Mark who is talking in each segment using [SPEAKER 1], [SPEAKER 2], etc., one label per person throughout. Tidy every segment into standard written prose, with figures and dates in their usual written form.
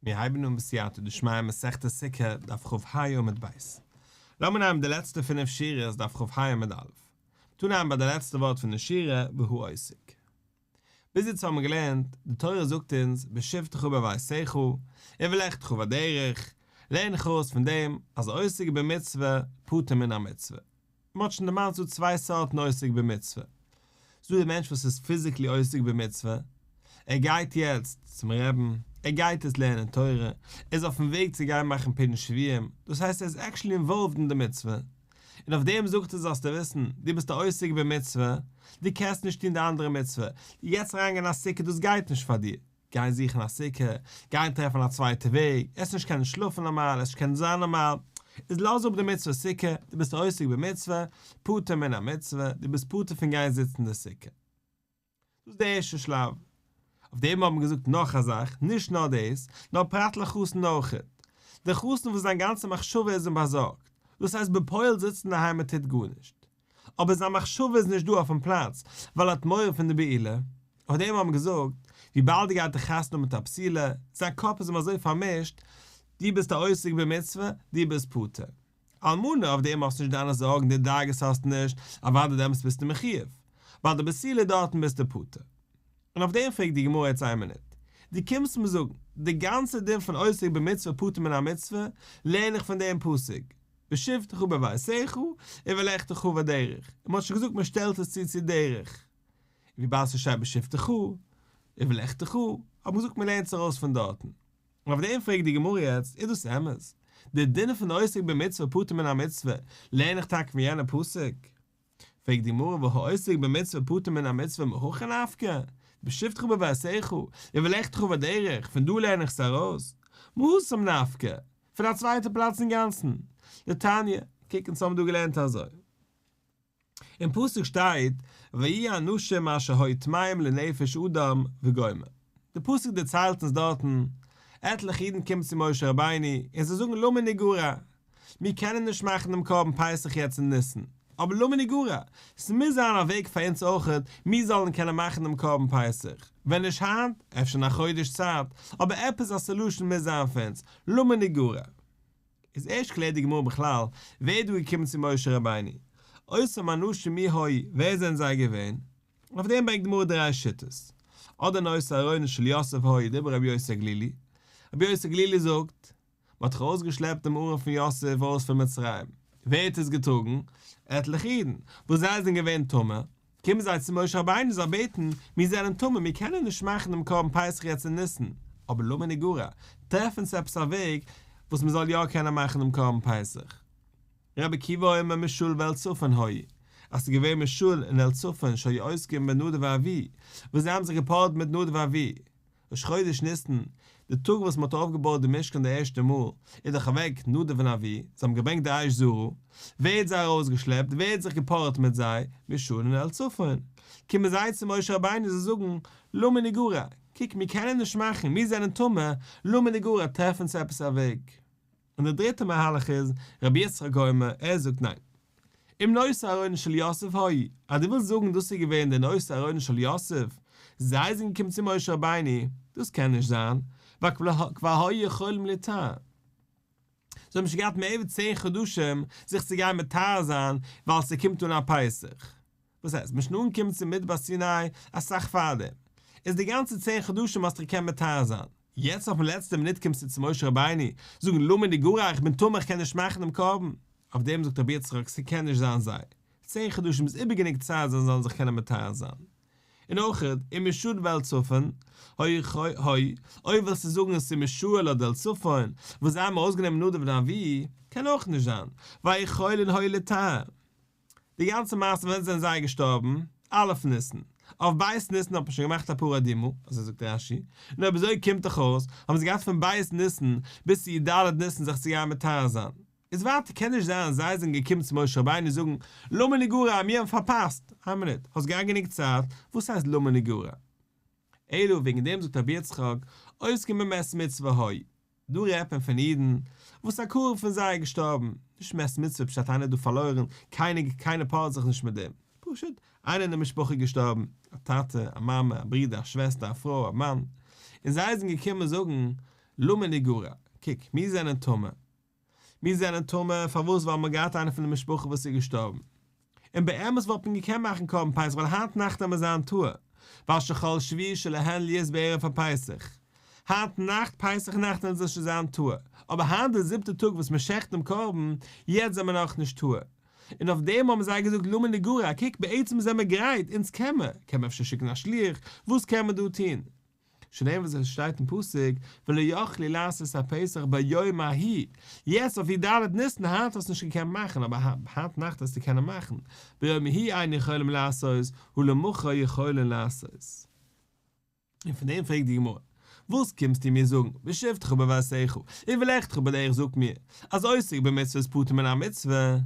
[SPEAKER 1] מיר הייבן אן בסייעתא דשמיא מסכת סוכה דף כ"ה עמוד ב'. לאמיר נעמען די לעצטע פינף שורות דף כ"ה עמוד א'. מ'טוט אנהייבן ביי די לעצטע ווארט פון די שורה והעוסק. ביז יעצט האבן מיר געלערנט, די תורה זאגט אונז בשבתך בביתך ובלכתך בדרך, לערן איך ארויס פון דעם אז עוסק במצוה פטור מן המצוה. מען האט שוין דערמאנט ס'דא צוויי סארטן עוסק במצוה. ס'דא די מענטש וואס איז physically עוסק במצוה, ער גייט יעצט צום רעבן, ער גייט יעצט לערנען תורה, ער איז אויפן וועג צו גיין מאכן פדיון שבויים, דאס הייסט ער איז actually involved אין די מצוה, און אויף דעם זאגט ער זאלסטו וויסן, דו ביסט א עוסק במצוה, דו קענסט נישט טון די אנדערע מצוה, יעצט אריינגיין אין א סוכה דאס גייט נישט פאר דיר. גיין זוכן א סוכה, גיין טרעפן א צווייטע וועג, עסט נישט קענען שלאפן נארמאל, עסט נישט קענען זיין נארמאל, איז לאז אפ די מצוה סוכה, דו ביסט עוסק במצוה, פטור מן המצוה, דו ביסט פטור פון גיין זיצן אין די סוכה. דאס איז די ערשטע שלב. אויף דעם האט מען געזאגט נאך א זאך, נישט נאר דאס, נאר פרט לחתן אויכעט. דער חתן וואס זיין גאנצע מחשבה איז אים באזארגט, דאס הייסט בפועל זיצט אינדערהיים און טוט גארנישט. אבער זיין מחשבה איז נישט דא אויפן פלאץ, ווייל ער האט מורא פון די בעילה. אויף דעם האט מען געזאגט, וויבאלד ער גייט די חתונה מיט א בתולה, זיין קאפ איז אים אזוי פארמישט, דו ביסט א עוסק במצוה, דו ביסט פטור. אלמנה, אויף דעם האסטו נישט דיינע זארגן, די דאגות האסטו נישט, אוודאי דעמאלטס ביסטו מחיוב. ווייל די בתולה דארטן ביסטו פטור. און אויף דעם פרעגט די גמרא יעצט איין מינוט, דו קומסט מיר זאגן, די גאנצע דין פון עוסק במצוה פטור מן המצוה, לערן איך פון דעם פסוק, בשבתך בביתך ובלכתך בדרך, און מ'האט שוין געזאגט מ'שטעלט עס צו צו דרך, און וויבאלד ס'שטייט בשבתך ובלכתך, האט מען געזאגט מ'לערנט עס ארויס פון דארטן. און אויף דעם פרעגט די גמרא יעצט, איז דאס אמת? די דין פון עוסק במצוה פטור מן המצוה לערן איך טאקע פון יענע פסוק? פרעגט די גמרא והעוסק במצוה פטור מן המצוה מהכא נפקא, בשבתך בביתך ובלכתך בדרך, פון דא לערן איך עס ארויס, מהתם נפקא, פון א צווייטע פלאץ אינגאנצן, דתניא, קוק אונז האבן דא געלערנט אזוי, אין פסוק שטייט ויהי האנשים אשר היו טמאים לנפש אדם וגומר, די פסוק דערציילט אונז דארטן, עטליכע אידן קומען צו משה רבינו און זיי זאגן למה נגרע, מיר קענען נישט מאכן דעם קרבן פסח יעצט אין ניסן, אבער למה נגרע, ס'מוז זיין א וועג פאר אונז אויכעט מיר זאלן קענען מאכן דעם קרבן פסח, ווען נישט היינט, אפשר אין א חודש צייט, אבער עפעס א solution מוז זיין פאר אונז, למה נגרע. איז ערשט קלערט די גמרא בכלל, ווער איז דא געקומען צו משה רבינו? אותם אנשים מי היו, ווער זענען זיי געווען? אויף דעם ברענגט די גמרא דריי שיטות, אדער נושאי ארונו של יוסף היו דברי רבי יוסי הגלילי, רבי יוסי הגלילי זאגט, מען האט דאך ארויסגעשלעפט דעם ארון פון יוסף ארויס פון מצרים, ווער האט עס געטראגן? עטליכע אידן, וואס זיי זענען געווען טמא, קומען זיי צו משה רבינו זיי בעטן, מיר זענען טמא, מיר קענען נישט מאכן דעם קרבן פסח יעצט אין ניסן, אבער למה נגרע, טרעף אונז עפעס א וועג וואס מען זאל יא קענען מאכן דעם קרבן פסח. רבי עקיבא אומר מישאל ואלצפן היו, אז ס'איז געווען מישאל און אלצפן שהיו עוסקים בנדב ואביהוא, וואס זיי האבן זיך געפארעט מיט נדב ואביהוא, ראש חודש ניסן, די טאג וואס מ'האט אויפגעבויט די משכן די ערשטע מאל, איז דאך אוועק נדב און אביהוא, זיי האבן געברענגט די אש זרה, ווער האט זיי ארויסגעשלעפט, ווער האט זיך געפארעט מיט זיי, מישאל און אלצפן. קומען זיי צו משה רבינו זיי זאגן, למה נגרע, קוק מיר קענען נישט מאכן, מיר זענען טמא, למה נגרע, טרעף אונז עפעס א וועג. און דער דריטער מהלך איז רבי יצחק אומר, ער זאגט ניין. אם נושאי ארונו של יוסף היו, אז דו ווילסט זאגן דאס איז געווען די נושאי ארונו של יוסף, זיי זענען געקומען צו משה רבינו, דאס קען נישט זיין, ווייל כבר היו יכולים ליטהר. זיי האבן שוין געהאט מער ווי צען חדשים זיך צו גיין מטהר זיין ווייל ס'קומט אן א פסח. וואס הייסט, מ'איז שוין אנגעקומען צום מדבר סיני אסאך פארדעם, איז די גאנצע צען חדשים האסטו געקענט מטהר זיין, יעצט אויפן לעצטע מינוט קומסטו צו משה רבינו זאגן למה נגרע איך בין טמא איך קען נישט מאכן דעם קרבן, אויף דעם זאגט רבי יצחק ס'קען נישט זיין זיי, צען חדשים איז איבער גענוג צייט זיי זאלן זיך קענען מטהר זיין. און אויך אם מישאל ואלצפן, הוי הוי, אויב ווילסטו זאגן עס איז מישאל אדער אלצפן וואס זיי האבן ארויסגענומען נדב און אביהוא, קען אויך נישט זיין, ווייל יכולין היו ליטהר. די גאנצע מעשה ווען זענען זיי געשטארבן? א' ניסן. אויף ב' ניסן האט מען שוין געמאכט א פרה אדומה, אזוי זאגט רש"י, און אויב אזוי קומט דאך אויס, האבן זיי געהאט פון ב' ניסן ביז צו י"ד ניסן זיך צו גיין מטהר זיין. איז ווייטער קען נישט זיין זיי זענען געקומען צו משה רבינו זאגן למה נגרע מיר האבן פארפאסט, איין מינוט, האסט געהאט גענוג צייט, וואס הייסט למה נגרע? אלא וועגן דעם זאגט רבי יצחק, עוסקים במת מצוה היו. דא רעדט מען פון אידן וואס א קרוב פון זיי איז געשטארבן, נישט מת מצוה פשט איינער האט דא פארלוירן, קיינער קיינער פארעט זיך נישט מיט דעם, פשוט איינער אין די משפחה איז געשטארבן, א טאטע, א מאמע, א ברודער, א שוועסטער, א פרוי, א מאן, און זיי זענען געקומען זאגן. למה נגרע, קוק, מיר זענען טמא. מיר זענען טמא, פארוואס? ווייל מ'האט געהאט איינער פון די משפחה וואס איז געשטארבן. און באמת וואלט מען געקענט מאכן קרבן פסח ווייל היינט נאכט וועט מען זיין טהור, ווייל שחל שביעי שלהן להיות בערב הפסח. היינט נאכט פסח נאכט וועלן זיי שוין זיין טהור, אבער היינט די זיבטע טאג וואס מען שעכט דעם קרבן, יעצט זענען מיר נאכנישט טהור. און אויף דעם האבן זיי געזאגט למה נגרע, קוק בעצם זענען מיר גרייט, אונז קען מען, קען מען אפשר שיקן א שליח, וואס קען מען דא טון? שנאמר וואס עס שטייט אין פסוק ולא יכלו לעשות הפסח ביום ההוא, יעצט אויף י ד ניסן היינט האסטו נישט געקענט מאכן אבער היינט נאכט וועסטו קענען מאכן, ביום ההוא אין יכולים לעשות הא למחר יכולין לעשות. און פון דעם פרעגט די גמרא, וואס קומסטו מיר זאגן, בשבתך בביתך, ובלכתך בדרך זאגט מיר, אז עוסק במצוה איז פטור מן המצוה.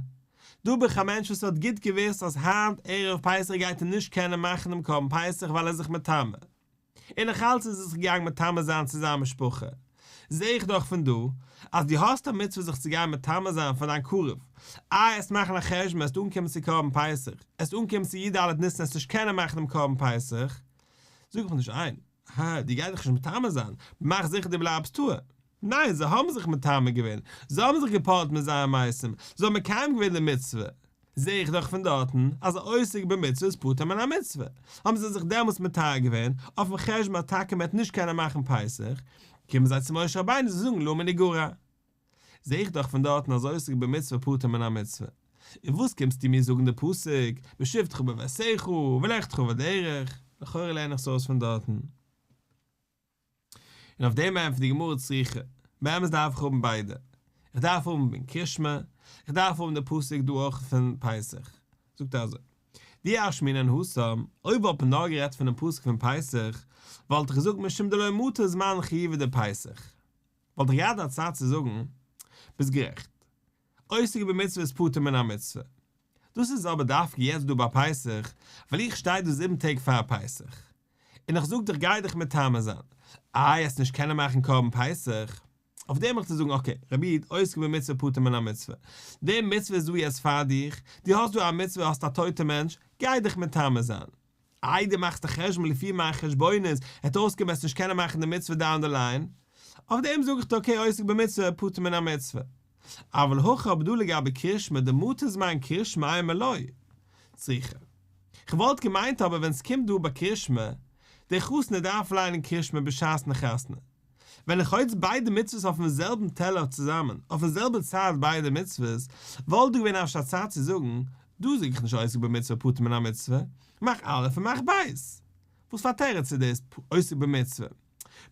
[SPEAKER 1] דא בין איך א מענטש וואס האט גוט געוואוסט אז היינט ערב פסח גייט ער נישט קענען מאכן דעם קרבן פסח ווייל ער איז זיך מטמא. און נאך אלץ איז ער זיך געגאנגען מטמא זיין צו זיין משפחה. זע איך דאך פון דא, אז דו האסט א מצוה זיך צו גיין מטמא זיין פאר דיין קרוב. איי עסט מאכן א חשבון עסט אנקומען צו קרבן פסח, עסט אנקומען צו י ד ניסן עסט נישט קענען מאכן דעם קרבן פסח, זאג איך נישט איין, הא, דו גיי דיך נישט מטמא זיין, מאך זיכער דו בלייבסט טהור. ניין, זיי האבן זיך מטמא געווען, זיי האבן זיך געפארט מיט זייער מתים, זיי האבן מקיים געווען די מצוה. זע איך דאך פון דארטן אז א עוסק במצוה איז פטור מן המצוה. האבן זיי זיך דעמאלטס מטהר געווען, אויפן חשבון אז טאקע מען וועט נישט קענען מאכן פסח, קומען זיי צו משה רבינו זיי זאגן למה נגרע. זע איך דאך פון דארטן אז עוסק במצוה פטור מן המצוה. און וואס קומסטו מיר זאגן די פסוק בשבתך בביתך ובלכתך בדרך, לכאורה לערן איך עס אויס פון דארטן. און אויף דעם ענטפערט די גמרא צריכא, באמת דארף איך האבן ביידע, איך דארף האבן פון קרישמע, איך דארף האבן די פסוק דא אויך פון פסח. זאגט ער אזוי, דאי אשמעינן התם, אויב וואלט מען נאר גערעדט פונעם פסוק פון פסח, וואלט איך געזאגט משום דלא מטא זמן חיובא דפסח. וואלט איך געהאט א צד צו זאגן, ביסט גערעכט. עוסק במצוה איז פטור מן המצוה. דאס איז אבער דווקא יעצט דא ביי פסח, ווייל איך שטיי דא זיבן טעג פאר פסח. און איך זאג דיך גיי דיך מטמא זיין. איי עסט נישט קענען מאכן קרבן פסח? אויף דעם וועל איך דיר זאגן okay, רבי איד, עוסק במצוה פטור מן המצוה. די מצוה איז דא יעצט פאר דיך, דו האסט דא א מצוה האסט א טויטע מענטש, גיי דיך מטמא זיין. איי דו מאכסט א חשבון לפי מיין חשבונות העט אויסקומען וועסט נישט קענען מאכן די מצוה down the line, אויף דעם זאג איך דיר okay עוסק במצוה פטור מן המצוה. אבל הכא אבער דא לגבי קרישמע דמטא זמן קרישמע אימא לא צריכא. כ'וואלט געמיינט אבער ווען ס'קומט דא ביי קרישמע, דער חתן דארף ליינען קרישמע בשעת'ן חתונה, ווען איך הויץ ביידע מצוות אויפן זעלבן טעלער צוזאמען, אויפן זעלבע צייט ביידע מצוות, וואלט דא געווען אפשר א צייט צו זאגן, דא זאג איך נישט עוסק במצוה פטור מן המצוה, מאך א' און מאך ב'. וואס פאר תירוץ איז דאס עוסק במצוה?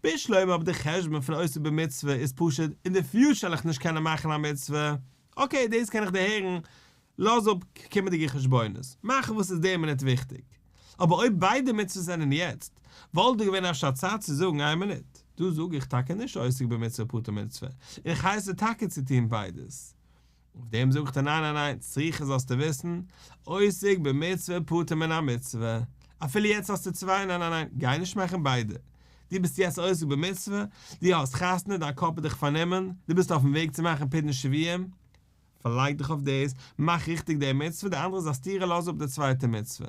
[SPEAKER 1] בשלמא אבער די חשבון פון עוסק במצוה איז פשוט אין די future וועל איך נישט קענען מאכן א מצוה, okay דאס קען איך דערהערן, לאז אפ קומענדיגע חשבונות, מאך וואס איז די מינוט וויכטיג. אבער אויב ביידע מצוות זענען יעצט, וואלט דא געווען אפשר א צייט צו זאגן איין מינוט, דא זאג איך טאקע נישט עוסק במצוה פטור מצוה, און איך הייס דיר טאקע צו טון ביידעס. אויף דעם זאגט ער ניין ניין ניין, צריכא זאלסטו וויסן, עוסק במצוה פטור מן המצוה, אפילו יעצט האסטו צוויי ניין ניין ניין, גיי נישט מאכן ביידע, דו ביסט יעצט עוסק במצוה, דו האסט חתונה, דיין קאפ איז דיך פארנומען, דו ביסט אויפן וועג צו מאכן פדיון שבויים, פארלייג דיך אויף דאס, מאך ריכטיג די מצוה, די אנדערע איז א סתירה לאז אפ די צווייטע מצוה.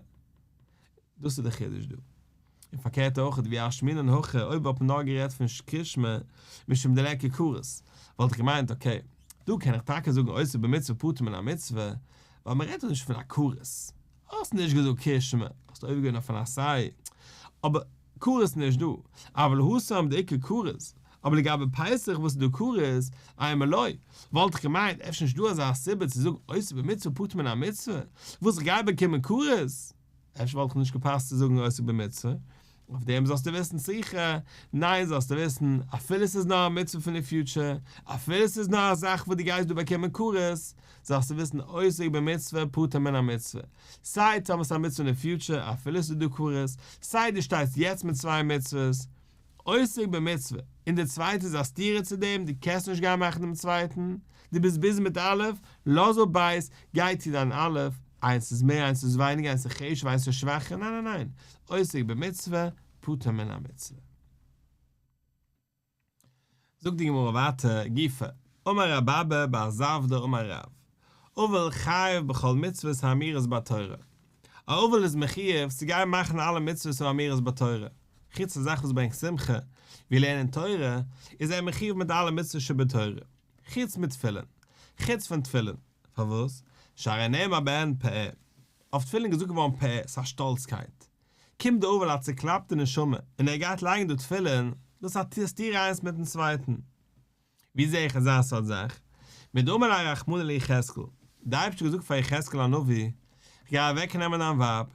[SPEAKER 1] דאס איז די חידוש דא. און פארקערט אויך ואי אשמעינן הכא, אויב וואלט מען נאר גערעדט פון קרישמע משום דליכא כרת, וואלט איך געמיינט okay, דא קען איך טאקע זאגן עוסק במצוה פטור מן המצוה, ווייל מען רעדט דא נישט פון א כרת. האסט נישט געזאגט קרישמע, האסט עובר געווען אויף אן עשה, אבער כרת נישט דא, אבל התם דאיכא כרת, אבער לגבי פסח וואס איז דא כרת, אימא לא, וואלט איך געמיינט אפשר נישט דא אזא סיבה צו זאגן עוסק במצוה פטור מן המצוה, וואס איך גיי באקומען כרת, אפשר וואלט איך נישט געפאסט צו זאגן עוסק במצוה, אויף דעם זאלסטו וויסן צריכא, ניין זאלסטו וויסן, אפילו ס'איז נאר א מצוה פון די future, אפילו ס'איז נאר א זאך וואס דו גייסט דא באקומען כרת, זאלסטו וויסן עוסק במצוה פטור מן המצוה, סיי טאמער ס'איז א מצוה אין די future אפילו ס'איז דא כרת, סיי דו שטייסט יעצט מיט צוויי מצוות, עוסק במצוה, און די צווייטע איז א סתירה צו דעם, דו קענסט נישט גיין מאכן דעם צווייטן, דו ביסט busy מיט א', לאז אפ ב', גיי צו דיין א', איינס איז מער איינס איז ווייניגער איינס איז חשוב'ער איינס איז שוואכער, ניין ניין ניין, עוסק במצוה, פטור מן המצוה. זאגט די גמרא ווייטער, גופא, אמר רב אבא בר זבדא אמר רב, אבל חייב בכל מצוות האמורות בתורה. א אבל איז מחיוב צו גיין מאכן אלע מצוות האמורות בתורה. חוץ א זאך וואס ברענגט שמחה, ווי לערנען תורה, איז ער מחיוב מיט אלע מצוות שבתורה, חוץ מיט תפילין, חוץ פון תפילין, פארוואס? שהרי נאמר בהן פאר, אויף תפילין געזאגט געווארן פאר, ס'איז א שטאלצקייט. קומט דער אבל א צוקלאפטע נשמה און ער גייט לייגן דא תפילין, דאס איז א סתירה איינס מיטן צווייטן. ווי זע איך אזא סארט זאך? מדאמר ליה רחמנא ליחזקאל, דער אייבערשטער האט געזאגט פאר יחזקאל הנביא, איך גיי אוועקנעמען דיין ווייב,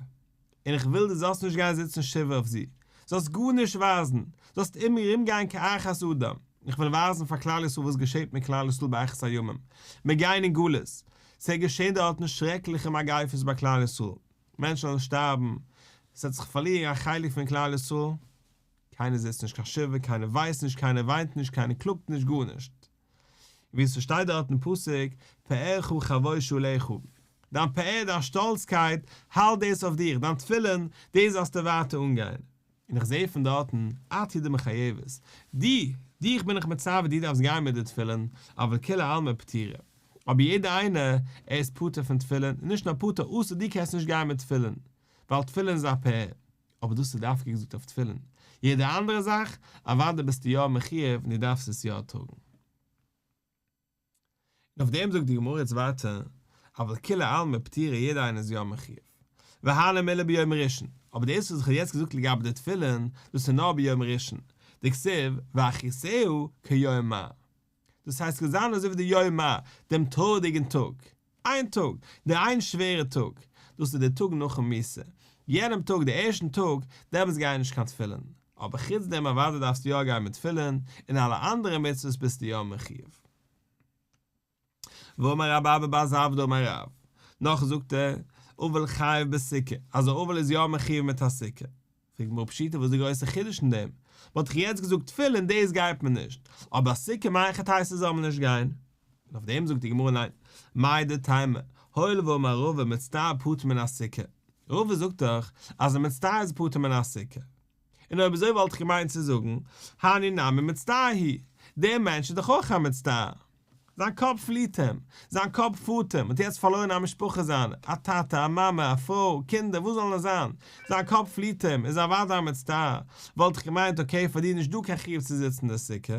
[SPEAKER 1] און איך וויל דו זאלסט נישט גיין זיצן שבעה אויף זי, זאלסט גארנישט ווייזן, זאלסט ארומגיין כאחת אדם, איך וויל ווייזן פאר כלל ישראל וואס געשעט מיט כלל ישראל באחרית הימים, מיר גייען אין גלות, ס'וועט געשען דארטן שרעקליכע מגיפות ביי כלל ישראל, מענטשן וועלן שטארבן, ס'וועט זיך פארלירן א חלק פון כלל ישראל, קיינער זיצט נישט קיין שבעה, קיינער ווייסט נישט, קיינער וויינט נישט, קיינער קלאגט נישט, גארנישט. ווי ס'שטייט דארט אין פסוק, פארך חבוש עליך, דיין פאר, דיין שטאלצקייט, האלט דאס אויף דיך, דיין תפילין, דאס זאלסטו ווייטער אנגיין. און איך זע פון דארטן, את הוא דמחייבת, דו, דיך בין איך מצווה דו דארפסט גיין מיט די תפילין, אבל כולי עלמא פטירי. אבער יעדער איינער, ער איז פטור פון תפילין, און נישט נאר פטור, אסור דו קענסט נישט גיין מיט תפילין, ווייל תפילין איז א פאר. אבער דאס איז דווקא געזאגט אויף תפילין, יעדע אנדערע זאך, אוודאי ביסטו יא מחיוב און דו דארפסט עס יא טראגן. און אויף דעם זאגט די גמרא יעצט ווייטער, אבל כולי עלמא פטירי יעדער איינער איז יא מחיוב. והני מילי ביום ראשון, אבער דאס וואס איך האב יעצט געזאגט לגבי די תפילין, דאס איז נאר ביום ראשון, דכתיב ואחריתה כיום מר. דאס הייסט ס'זאל זיין אזוי ווי די יום מר, דעם טרויערדיגן טאג, איין טאג, דער איין שווערע טאג, דאס איז דער טאג נאכן מיתה, יענעם טאג, דער ערשטן טאג, דעמאלטס גיי נישט קיין תפילין, אבער חוץ דעם אוודאי דארפסטו יא גיין מיט תפילין, און אלע אנדערע מצוות ביסטו יא מחיוב. ואמר רב אבא בר זבדא אמר רב, נאך זאגט ער, אבל חייב בסוכה, אז א אבל איז יא מחיוב מיט א סוכה. פרעגט די גמרא פשיטא וואס איז די גרויסע חידוש אין דעם? מ'האט דאך יעצט געזאגט תפילין דאס גייט מען נישט, אבער א סוכה מהיכי תיתי זאל מען נישט גיין? און אויף דעם זאגט די גמרא ניין, מהו דתימא, הואיל ואמר רבא מצטער פטור מן הסוכה, רבא זאגט דאך אז א מצטער איז פטור מן הסוכה, און אויב אזוי וואלט איך געמיינט צו זאגן, הני נמי מצטער הוא, דער מענטש איז דאך אויך א מצטער. זיין קאפ פליעט אים, זיין קאפ פארט אים, האט יעצט פארלוירן א משפחה זיינע, א טאטע, א מאמע, א פרוי, קינדער, וואס זאלן עס זיין, זיין קאפ פליעט אים, איז אוודאי א מצטער, וואלט איך געמיינט okay פאר דיר איז נישט דא קיין חיוב צו זיצן אין די סוכה.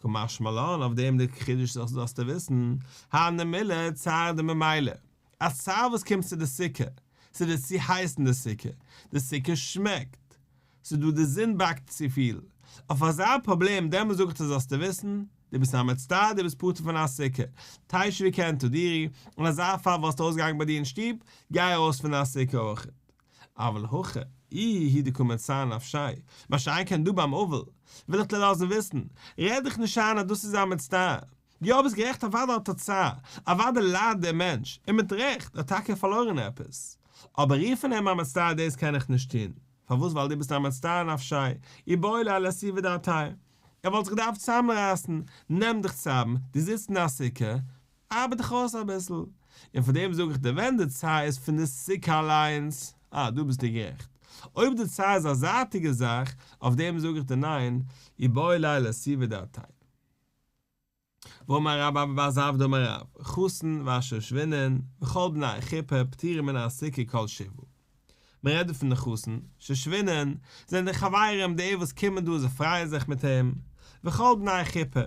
[SPEAKER 1] קא משמע לן אויף דעם די חידוש זאלסטו וויסן, הני מילי צערא דממילא, א צער וואס קומט צו די סוכה, ס'איז דיר צו הייס אין די סוכה, די סוכה שמעקט, ס'איז דא די זון באקט צופיל, אויף אזא פראבלעם דעמאלס זאג איך דיר זאלסטו וויסן, דו ביסט א מצטער דו ביסט פטור פון א סוכה, תשבי כעין תדורי, אין אזא פאל וואלסטו אויסגעגאנגען ביי דיר אין שטוב, גיי ארויס פון א סוכה אויכעט. אבל הכא, איהו הוא דקא מצער נפשיה, מה שאין כן דא ביים אבל, וויל איך דיר לאזן וויסן, רעד דיך נישט איין אז דאס איז א מצטער, יא ביסט גערעכט אוודאי האט ער צער, אוודאי ליידט דער מענטש, און מיט רעכט, ער האט טאקע פארלוירן עפעס. אבער רופן אים א מצטער דאס קען איך נישט טון. פארוואס ווייל דו ביסט א מצטער נפשיה, איבעי ליה לאסובי דעתיה. ער וואלט זיך געדארפט צוזאמרייסן, נעם דיך צוזאם, דו זיצט אין א סוכה, ארבעט דיך אויס אביסל. און פאר דעם זאג איך דיר ווען די צער איז פון די סוכה אליינס, אה דא ביסטו גערעכט. אויב די צער איז א זייטיגע זאך, אויף דעם זאג איך דיר ניין, איבעי ליה לאסובי דעתיה. ואמר רב אבא בר זבדא אמר רב, חתן והשושבינין וכל בני חופה פטורים מן הסוכה כל שבעה. מען רעדט דא פון די חתן, שושבינין, זענען די חברים די וואס קומען דא זיי פרייען זיך מיט אים, וכל בני חופה.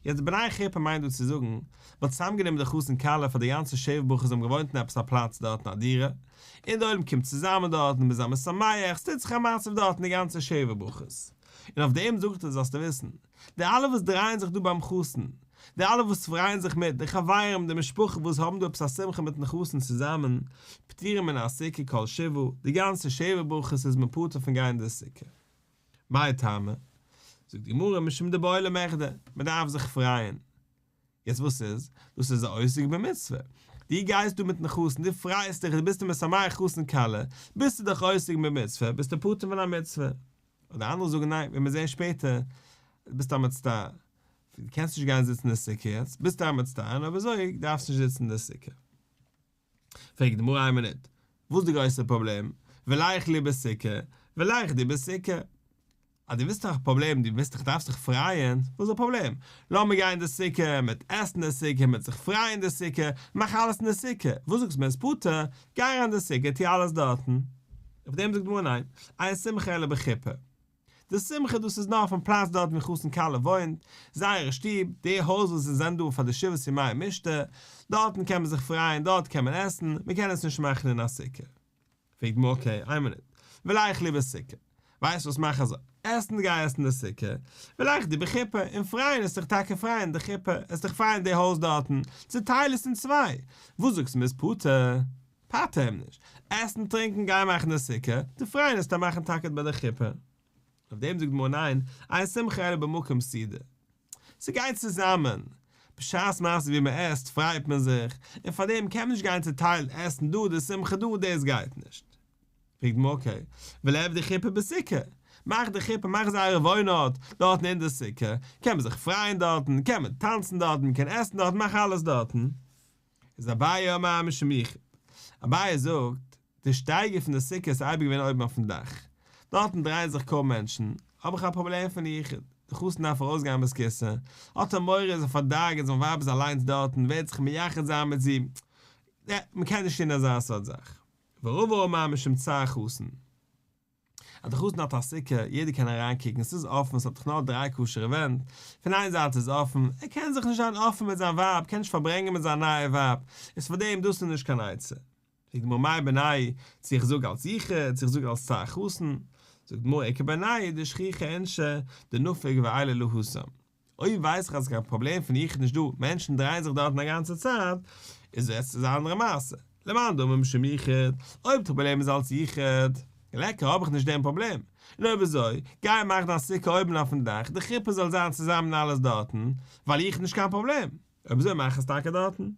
[SPEAKER 1] יעצט בני חופה מיינט דא צו זאגן, מען האט צוזאמגענומען די חתן כלה פאר די גאנצע שבע ברכות זיי האבן געוואוינט אין עפעס א פלאץ דארט אין א דירה, און די עולם קומט צוזאמען דארטן מען איז א משמח, ס'טוט זיך א מצב דארטן די גאנצע שבע ברכות. און אויף דעם זאגט ער זאלסטו וויסן, די אלע וואס דרייען זיך דא ביים חתן, די אלע וואס פרייען זיך מיט, די חברים, די משפחה וואס האבן דא עפעס א שמחה מיטן חתן צוזאמען, פטורים מן הסוכה כל שבעה, די גאנצע שבע ברכות איז מען פטור פון גיין אין די סוכה. מאי טעמא? זאגט די גמרא משום דבעי למחדי, מען דארף זיך פרייען. יעצט וואס איז? דאס איז א עוסק במצוה. דו גייסט דא מיטן חתן, דו פרייסט דיך, דו ביסט אים משמח חתן כלה, ביסטו דאך עוסק במצוה, ביסטו פטור פון א מצוה. אדער אנדערע זאגן ניין, ווען מיר זעען שפעטער, ביסטו א מצטער. דו קענסט נישט גיין זיצן אין די סוכה יעצט, ביסטו א מצטער, און אויב אזוי דארפסטו נישט זיצן אין די סוכה. פרעגט די גמרא איין מינוט, וואס איז די גרויסע פראבלעם? וליכלו בסוכה, וליחדו בסוכה. אז דו ווילסט דאך א פראבלעם, דו ווילסט דאך דארפסט דיך פרייען, וואס איז די פראבלעם? לאמיר גיין אין די סוכה, מ'וועט עסן אין די סוכה, מ'וועט זיך פרייען אין די סוכה, מאך אלעס אין די סוכה, וואס זאגסט מען איז פטור, גיי אריין אין די סוכה, טו אלעס דארטן. אויף דעם זאגט די גמרא ניין, אין שמחה אלא בחופה. די שמחה דאס איז נאר אויפן פלאץ דארט ווי חתן כלה וואוינט, זייערע שטוב, די הויז וואס זיי זענען דא פאר די שבעת ימי משתה, דארטן קען מען זיך פרייען, דארט קען מען עסן, מען קען עס נישט מאכן אין א סוכה. פרעגט די גמרא okay, איין מינוט, וליכלו בסוכה, ווייסט וואס מאך אזוי, עסן גיי עסן די סוכה, וליחדו בחופה, און פרייען איז זיך טאקע פרייען די חופה, עס זיך פרייען די הויז דארטן, צוטייל עס אין צוויי, וואס זאגסטו מ'איז פטור? פטר אים נישט, עסן טרינקען גיי מאכן די סוכה, די פרייען איז מאכן טאקע ביי די חופה. אויף דעם זאגט די גמרא ניין, אין שמחה אלא במקום סעודה. ס'גייט צוזאמען. בשעת מעשה ווי מען עסט פרייט מען זיך, און פאר דעם קען מען נישט גיין צוטיילט עסן דא די שמחה דא דאס גייט נישט. פרעגט די גמרא okay, וליעבדו חופה בסוכה, מאך די חופה מאך זייערע וואוינארט דארטן אין די סוכה, קען מען זיך פרייען דארטן, קען מען טאנצן דארטן, מען קען עסן דארטן, מאך אלעס דארטן. איז אביי אמר משום יחוד. אביי זאגט, די שטייגער פון די סוכה איז אייביג געווען אויבן אויפן דאך, דארטן דרייען זיך קוים מענטשן, האב איך א פראבלעם פון יחוד, די חתן דארף ארויסגיין בית הכסא, האט ער מורא איז ער פארדאגה'ט זיין ווייב איז אליינס דארטן וועט זיך מייחד זיין מיט זי, נע, מ'קען נישט טון אזא סארט זאך. ורבא אמר משום צער חתן. אז די חתן האט א סוכה, יעדער קען אריינקוקן, ס'איז אפן, ס'האט דאך נאר דריי כשר'ע ווענט, פון איין זייט איז אפן, ער קען זיך נישט זיין אפן מיט זיין ווייב, קען נישט פארברענגען מיט זיין נייע ווייב, איז פאר דעם דאס איז נישט קיין עצה. זאגט די גמרא מאי בינייהו, צו איך זאג אלס יחוד, צו איך זאג אלס צער חתן, זאגט די גמרא איכא בינייהו דשכיחי אינשי דנפיק ועיילי להתם. אויב ווייס איך אז קיין פראבלעם פון יחוד נישט דא, מענטשן דרייען זיך דארטן א גאנצע צייט, איז עס איז א אנדערע מעשה. למאן דאמר משום יחוד, אויב די פראבלעם איז אלס יחוד, ליכא האב איך נישט דעם פראבלעם. און אויב אזוי, גיי מאך דיין סוכה אויבן אויפן דאך, די חופה זאל זיין צוזאמען אלעס דארטן, ווייל יחוד נישט קיין פראבלעם. אויב אזוי מאך עס טאקע דארטן.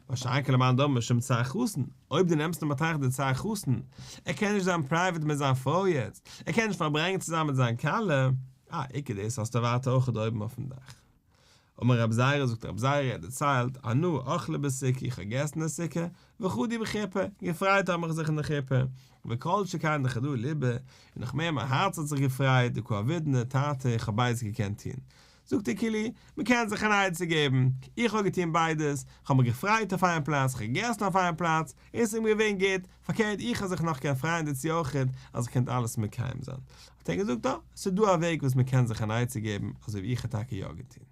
[SPEAKER 1] מה שאין כן למאן דאמר משום צער חתן, אויב דו נעמסט אין באטראכט די צער חתן, ער קען נישט זיין private מיט זיין פרוי יעצט, ער קען נישט פארברענגען צוזאמען מיט זיין כלה, אה, איכא דאס האסטו ווייטער אויכעט אויבן אויפן דאך. אמר רב זירא, זאגט רב זירא, ער דערציילט, אנא אכלי בסוכה, איך האב געגעסן אין די סוכה, וחדי בחופה, געפרייט האב איך זיך אין די חופה, וכל שכן דחדאי ליבא, און נאך מער מיין הארץ האט זיך געפרייט, דקא עבידנא תרתי, איך האב ביידעס געקענט טון. זאגט ער כאילו, מען קען זיך אן עצה געבן, איך האב געטון ביידעס, איך האב מיך געפרייט אויף איין פלאץ, איך האב געגעסן אויף איין פלאץ, און עס איז מיר געווען גוט, פארקערט איך האב זיך נאך געקענט פרייען דערצו אויכעט, אז איך קענט אלעס מקיים זיין. האט ער געזאגט, אה, עס איז דא א וועג וואס מען קען זיך אן עצה געבן, אזוי ווי איך האב טאקע יא געטון.